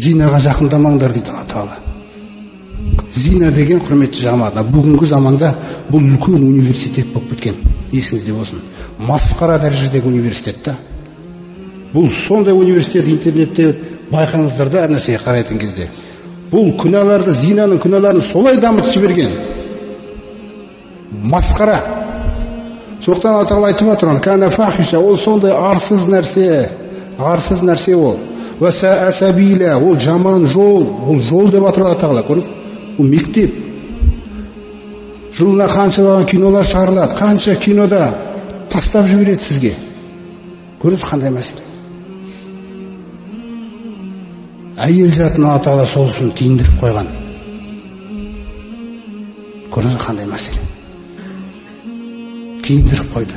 Зинаға жақындамаңдар дейді Алла Тағала. Зина деген, құрметті жамағат, бүгінгі заманда бұл үлкен университет болып кеткен, есіңізде болсын. Масқара дәрежедегі университет та. Бұл сондай университет, интернетте байқаңыздар да әр нәрсеге қарайтын кезде. Бұл күнәларды, зинаның күнәларын солай дамытып жіберген. Масқара. Сондықтан Алла Тағала айтып жатыр, кәна фахиша, ол сондай арсыз нәрсе, арсыз нәрсе ол. Уәсә әсәбилә, ол жаман жол, ол жол деп жатыр Алла Тағала, көрдіңіз? Бұл мектеп. Жылына қаншалаған кинолар шығарылады, қанша кинода тастап жібереді сізге. Көрдіңіз қандай мәселе? Әйел затын Алла Тағала сол үшін киіндіріп қойған. Көрдіңіз қандай мәселе? Киіндіріп қойды.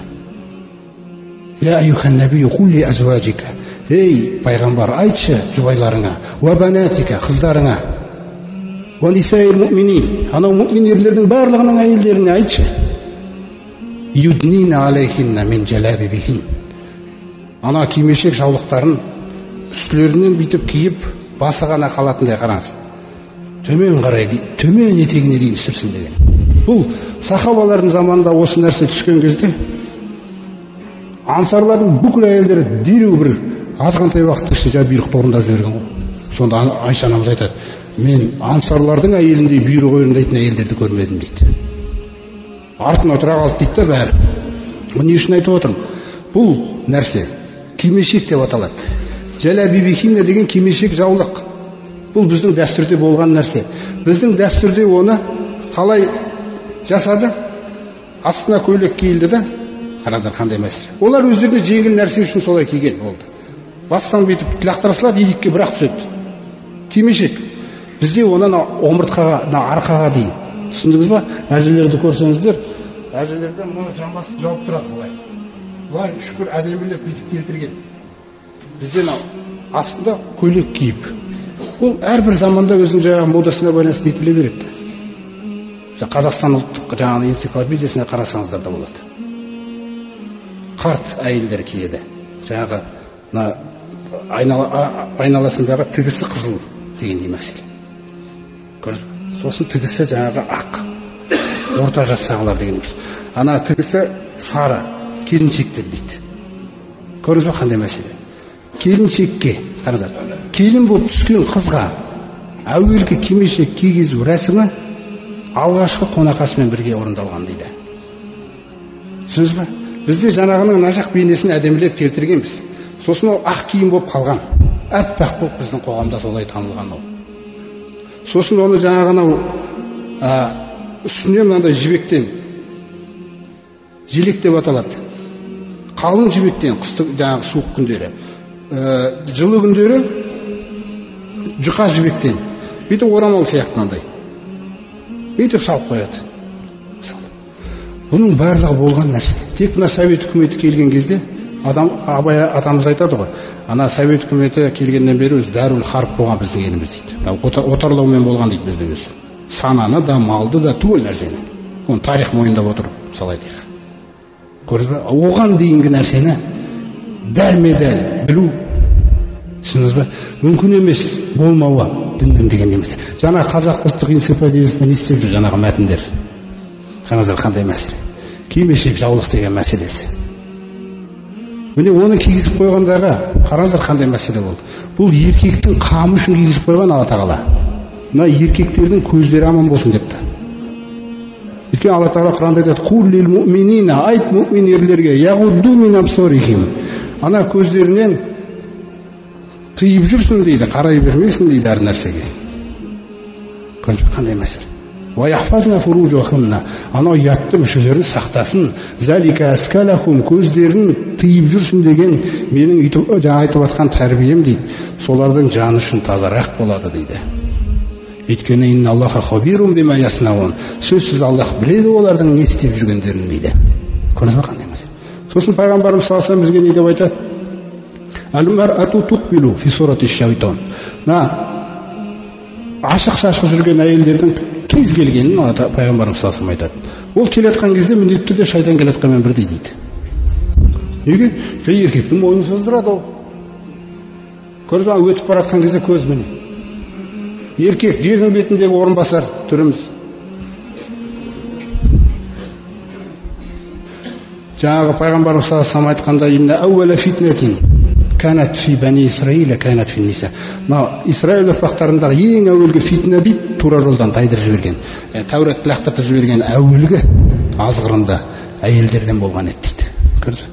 Я аюхан набию кул ли азважика. Ей, пайғамбар, айтшы жұбайларыңа, уа банатика, қыздарыңа, уа нисаил муъминин, анау муъмин ерлердің барлығының әйелдеріне айтшы. Юднина алейхинна мин жалабибихин. Ана кимешек жаулықтарын үстілерінен бүйтіп киіп, басы ғана қалатындай қараңыз. Төмен қарай, төмен етегіне дейін түсірсін деген. Бұл сахабалардың заманында осы нәрсе түскен кезде ансарлардың бүкіл әйелдері дереу бір азғантай уақыттың ішінде жаңа бұйрықты орындап жіберген ғой. Сонда Айша анамыз айтады, мен ансарлардың әйеліндей бұйрық орындайтын әйелдерді көрмедім дейді. Артына тұра қалды дейді да бәрі. Мұны не үшін айтып отырмын? Бұл нәрсе кимешек деп аталады. Жәләбибихинна деген кимешек жаулық. Бұл біздің дәстүрде болған нәрсе. Біздің дәстүрде оны қалай жасады? Астына көйлек киілді да, қараңыздар қандай мәселе. Олар өздеріне жеңіл нәрсе үшін солай киген болды. Бастан бүйтіп лақтыра салады, етекке бірақ түседі. Кимешек. Бізде оны омыртқаға, арқаға дейін. Түсіндіңіз ба? Әжелерді көрсеңіздер, әжелерде мына жамбасты жауып тұрады былай. Былай шүкір әдемілеп бүйтіп келтірген. Бізде мынау астында көйлек киіп. Ол әрбір заманда өзінің жаңағы модасына байланысты нетіле береді. Мысалы, Қазақстан ұлттық жаңағы энциклопедиясына қарасаңыздар да болады. Қарт әйелдер киеді. Жаңағы мына айналасындағы тігісі қызыл дегендей мәселе. Көрдіңіз бе? Сосын тігісі жаңағы ақ, орта жастағылар деген емес. Ана тігісі сары, келіншектер дейді. Көрдіңіз бе қандай мәселе? Келіншекке, қараңыздар, келін болып түскен қызға әуелгі кимешек кигізу рәсімі алғашқы қонақасымен бірге орындалған дейді. Түсіндіңіз бе? Бізде жаңағының мына жақ бейнесін әдемілеп келтіргенбіз. Сосын ол ақ киім болып қалған. Әппақ болып біздің қоғамда солай танылған ол. Сосын оны жаңағы анау үстіне мынандай жібектен, желек деп аталады. Қалың жібектен қысты жаңағы суық күндері, жылы күндері жұқа жібектен, бүйтіп орамал сияқты мынандай. Бүйтіп салып қояды. Бұның барлығы болған нәрсе. Тек мына Совет үкіметі келген кезде адам, Абай атамыз айтады ғой, ана Совет үкіметі келгеннен бері өзі дәрул харп болған біздің еліміз дейді. Отарлаумен болған дейді бізде өзі. Сананы да, малды да, түгел нәрсені. Оны тарих мойындап отыр, мысалы айтайық. Көрдіңіз бе? Оған дейінгі нәрсені дәлме-дәл білу, түсіндіңіз бе? Мүмкін емес болмауы діннің деген емес. Жаңа Қазақ ұлттық энциклопедиясында не істеп жүр жаңағы мәтіндер? Қараңыздар қандай мәселе. Кимешек жаулық деген мәселесі. Міне оны кигізіп қойғандағы қараңыздар қандай мәселе болды. Бұл еркектің қамы үшін кигізіп қойған Алла Тағала. Мына еркектердің көздері аман болсын депті. Өйткені Алла Тағала Құранда айтады, «Қул лил муъминина», айт муъмин ерлерге, «Яғудду мин абсарихим». Ана көздерінен тыйып жүрсін дейді, қарай бермесін дейді әр нәрсеге. Көрдіңіз бе қандай мәселе? Уа яхфазна фуружахунна. Анау ұятты мүшелерін сақтасын. Залика аскалахум, көздерін тыйып жүрсін деген менің жаңа айтып жатқан тәрбием дейді. Солардың жаны үшін тазарақ болады дейді. Өйткені инналлаха хабирун бима яснаун. Сөзсіз Аллах біледі олардың не істеп жүргендерін дейді. Көрдіңіз бе қандай мәселе? Сосын пайғамбарымыз саллаллаху алейхи вассалам бізге не деп айтады? Әл-мар'ату туқбилу фи сурати шайтан. Мына ашық-шашық жүрген әйелдердің кез келгенін пайғамбарымыз саллаллаху алейхи вассалам айтады. Ол келе жатқан кезде міндетті түрде шайтан келе жатқанмен бірдей дейді. Неге? Еркектің мойнын создырады ол. Көрдіңіз бе, өтіп бара жатқан кезде көз міне. Еркек жердің бетіндегі орынбасар түріміз. Жаңағы пайғамбарымыз саллаллаху алейхи айтқанда, инна ауала фитнатин канат фи бани Исраиля канат фи ниса. Мынау Исраил ұрпақтарындағы ең әуелгі фитна дейді, тура жолдан тайдырып жіберген, Тәуратты лақтыртып жіберген әуелгі азғырынды әйелдерден болған еді дейді. Көрдіңіз бе?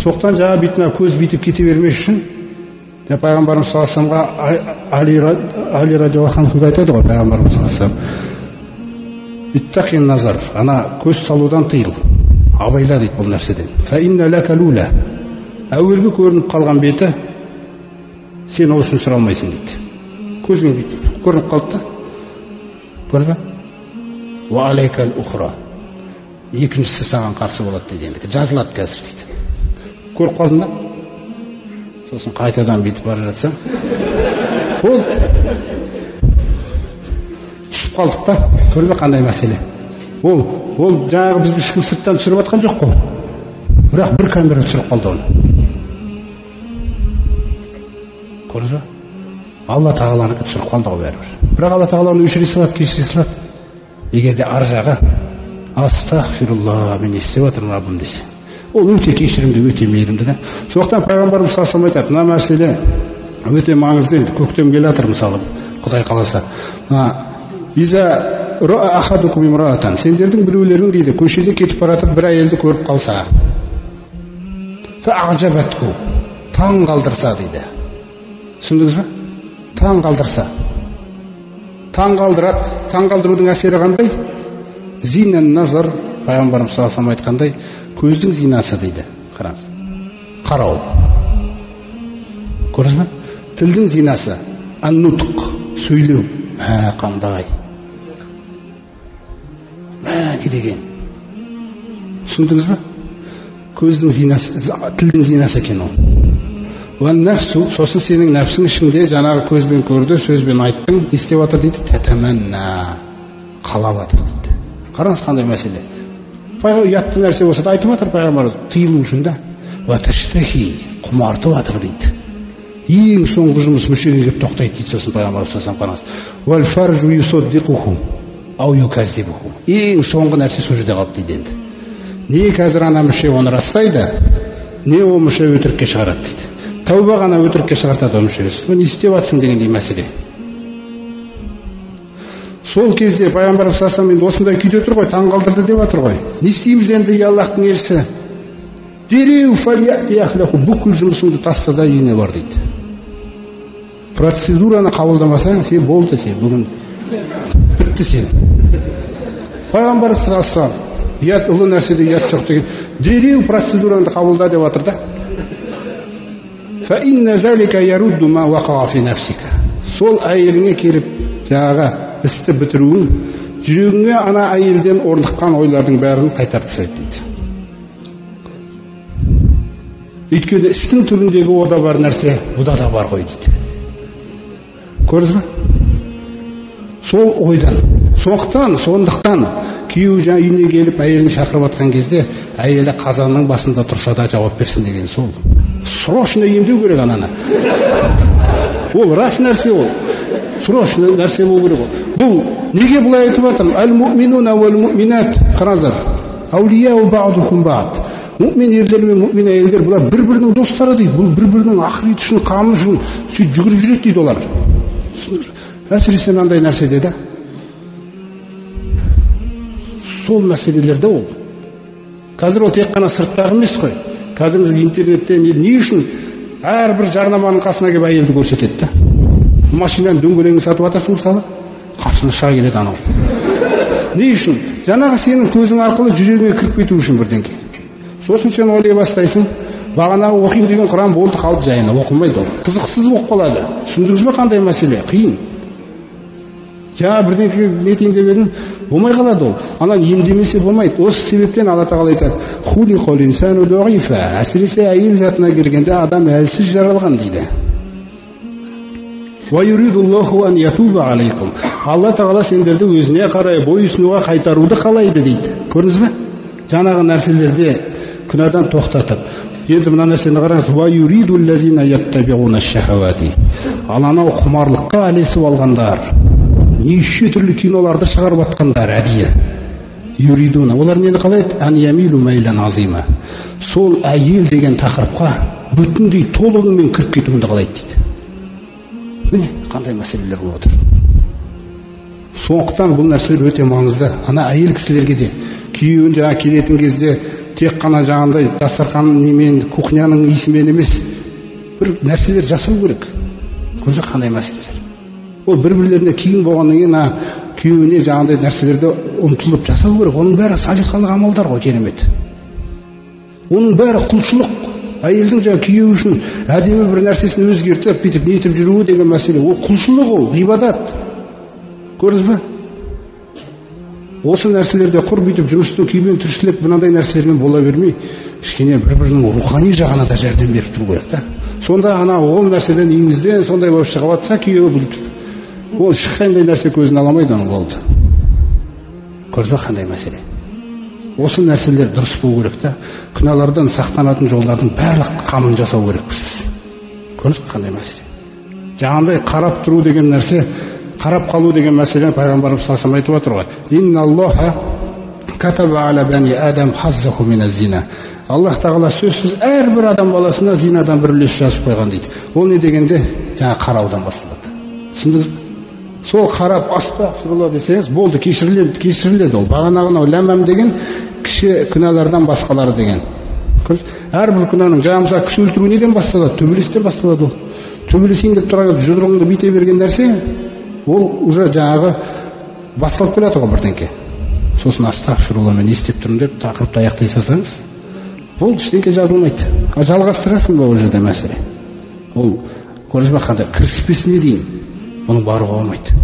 Соқтан жаңа бүйтіп көз бүйтіп кете бермес үшін пайғамбарымыз саллаллаху алейхи вассаламға Али радиаллаху анху айтады ғой, пайғамбарымыз саллаллаху алейхи вассалам: иттақин назар, ана көз салудан тыйыл, абайла дейді бұл нәрседен. Фа инна лака лула, әуелгі көрініп қалған беті сен ол үшін сұралмайсың дейді. Көзің бүйтіп көрініп қалды да, көрдің бе? Уа алейкал ухра, екіншісі саған қарсы болады дейді, енді жазылады қазір дейді. Көріп қалдың ба? Сосын қайтадан бүйтіп бара жатса, ол түсіп қалдық та, көрдің бе қандай мәселе? Ол жаңағы бізді ешкім сырттан түсіріп жатқан жоқ қой, бірақ бір камера түсіріп қалды оны. Көрдіңіз бе? Алла тағаланікі түсіріп қалды ғой бәрібір. Бірақ Алла тағала оны өшіре салады, кешіре салады. Егер де ар жағы астағфирулла, мен не істеп жатырмын Раббым десе, ол өте кешірімді, өте мейірімді да. Сондықтан пайғамбарымыз саллаллаху алейхи айтады, мына мәселе өте маңызды. Енді көктем келе жатыр мысалы, Құдай қаласа. Мына иза ра'a ахадукум имраатан, сендердің біреулерің дейді, көшеде кетіп бара жатып бір әйелді көріп қалса, фа'ажабатку, таң қалдырса дейді. Түсіндіңіз бе? Таң қалдырса. Таң қалдырады. Таң қалдырудың әсері қандай? Зинан назар, пайғамбарымыз саллаллаху алейхи айтқандай, көздің зинасы дейді. Қараңыз. Қарау. Көрдіңіз бе? Тілдің зинасы, ан-нутқ, сөйлеу. Мә, қандай. Мә, не деген. Түсіндіңіз бе? Көздің зинасы, тілдің зинасы екен ол. Уан-нафсу, сосын сенің нәпсің ішінде жаңағы көзбен көрді, сөзбен айттың, не істеп жатыр дейді? Татаманна, қалап жатыр дейді. Қараңыз қандай мәселе. Ұятты нәрсе болса да айтып жатыр пайғамбарымыз, тыйылу үшін да. Уа таштахи, құмартып жатыр дейді. Ең соңғы жұмыс мүшеге келіп тоқтайды дейді. Сосын пайғамбарымыз саллаллаху алейхи вассалам, қараңыз. Уал фаржу юсаддиқуху ау юказзибуху. Ең соңғы нәрсе сол жерде қалды дейді енді. Не қазір ана мүше оны растайды, не ол мүше өтірікке шығарады дейді. Тәуба ғана өтірікке шығартады ол мүшені. Не істеп жатсың дегендей мәселе. Сол кезде пайғамбарымыз саллаллаху алейхи вассалам енді осындай күйде тұр ғой, таң қалдырды деп жатыр ғой. Не істейміз енді, ей Аллахтың елшісі? Дереу фалияти ахлаху, бүкіл жұмысыңды таста да үйіне бар дейді. Процедураны қабылдамасаң, сен болды, сен бүгін бітті сен. Пайғамбарымыз саллаллаху алейхи вассалам ұят, ұлы нәрседе ұят жоқ деген, дереу процедураны қабылда деп жатыр да. Фа инна залика ярудду ма вақаа фи нафсика. Сол әйеліңе келіп жаңағы істі бітіруің, жүрегіңе ана әйелден орныққан ойлардың бәрін қайтарып тастайды дейді. Өйткені істің түбіндегі ода бар нәрсе бұда да бар ғой дейді. Көрдіңіз бе? Сол ойдан. Сондықтан күйеуі жаңа үйіне келіп әйелін шақырып жатқан кезде әйелі қазанның басында тұрса да жауап берсін деген сол. Срочно емдеу керек ананы. Ол рас нәрсе ол. Срочно нәрсе болу керек ол. Бұл неге бұлай айтып жатырмын? Әл-муъминуна уәл-муъминат, қараңыздар. Әулияу баъдухум баъд. Мүмин ерлер мен мүмин әйелдер бұлар бір-бірінің достары дейді. Бұл бір-бірінің ақыреті үшін, қамы үшін сөйтіп жүгіріп жүреді дейді олар. Әсіресе мынандай нәрседе да. Сол мәселелерде ол. Қазір ол тек қана сырттағы емес қой. Қазір біз интернетте не үшін әрбір жарнаманың қасына келіп әйелді көрсетеді да. Машинаның дөңгелегін сатып атасың мысалы, қасына шыға келеді анау. Не үшін? Жаңағы сенің көзің арқылы жүрегіңе кіріп кету үшін бірдеңке. Сосын сен ойлай бастайсың, бағанағы оқимын деген Құран болды қалды жайына, оқылмайды ол. Қызықсыз болып қалады. Түсіндіңіз бе қандай мәселе? Қиын. Жаңа бірдеңке нетейін деп едім, болмай қалады ол. Ана емдемесе болмайды. Осы себептен Алла тағала айтады: хулиқал инсану даифа. Әсіресе әйел затына келгенде адам әлсіз жаралған дейді. Ва юридуллаху ан ятуба алейкум. Алла тағала сендерді өзіне қарай бойұсынуға қайтаруды қалайды дейді. Көрдіңіз бе? Жаңағы нәрселерде күнәдан тоқтатып, Енді мына нәрсені қараңыз. Ал анау құмарлыққа ілесіп алғандар, неше түрлі киноларды шығарып жатқандар әдейі. Юридуна, олар нені қалайды? Ан ямилу майлан азима. Сол әйел деген тақырыпқа бүтіндей толығымен кіріп кетуіңді қалайды дейді. Міне қандай мәселелер болып отыр. Сондықтан бұл нәрселер өте маңызды. Ана әйел кісілерге де күйеуін жаңа келетін кезде тек қана жаңағындай дастархан немен, кухняның иісімен емес, бір нәрселер жасау керек. Көрсе қандай мәселелер. Ол бір-бірлеріне киім болғаннан кейін күйеуіне жаңағындай нәрселерді ұмтылып жасау керек. Оның бәрі салиқалы амалдар ғой, керемет. Оның бәрі құлшылық. Әйелдің жаңа күйеуі үшін әдемі бір нәрсесін өзгертіп, бүйтіп нетіп жүруі деген мәселе. Ол құлшылық, ол ғибадат. Көрдіңіз бе? Осы нәрселерде құр бүйтіп жұмыстың күйбең тіршілік мынандай нәрселермен бола бермей, кішкене бір-бірінің рухани жағына да жәрдем беріп тұру керек та. Сонда ана ол нәрседен үйіңізден сондай болып шығып жатса күйеуі бүйтіп, ол ешқандай нәрсе көзін ала алмайды оның, болды. Көрдіңіз бе қандай мәселе? Осы нәрселер дұрыс болу керек та. Күнәлардан сақтанатын жолдардың барлық қамын жасау керекпіз біз. Көрдіңіз бе қандай мәселе? Жаңағындай қарап тұру деген нәрсе, қарап қалу деген мәселені пайғамбарымыз саллаллаху алейхи айтып отыр ғой. Инналлаха катаба аля бани адам хаззаху миназ зина. Аллах тағала сөзсіз әрбір адам баласына зинадан бір үлес жазып қойған дейді. Ол не дегенде жаңа қараудан басталады. Түсіндіңіз бе? Сол қарап астағфирулла десеңіз болды, кешіріледі, кешіріледі ол. Бағанағы ләмәм деген кіші күнәлардан басқалары деген. Әрбір күнәнің жаңа мысалы кісі өлтіру неден басталады? Төбелестен басталады ол. Төбелесейін деп тұрған жұдырығыңды бүйте берген нәрсе, ол уже жаңағы басталып келе жатыр ғой бірдеңке. Сосын астағфирулла мен не істеп тұрмын деп тақырыпты аяқтай салсаңыз, болды, ештеңке жазылмайды. Ал жалғастырасың ба ол жерде мәселе? Ол көрдіңіз бе қандай кіріспесіне дейін оның баруға болмайды.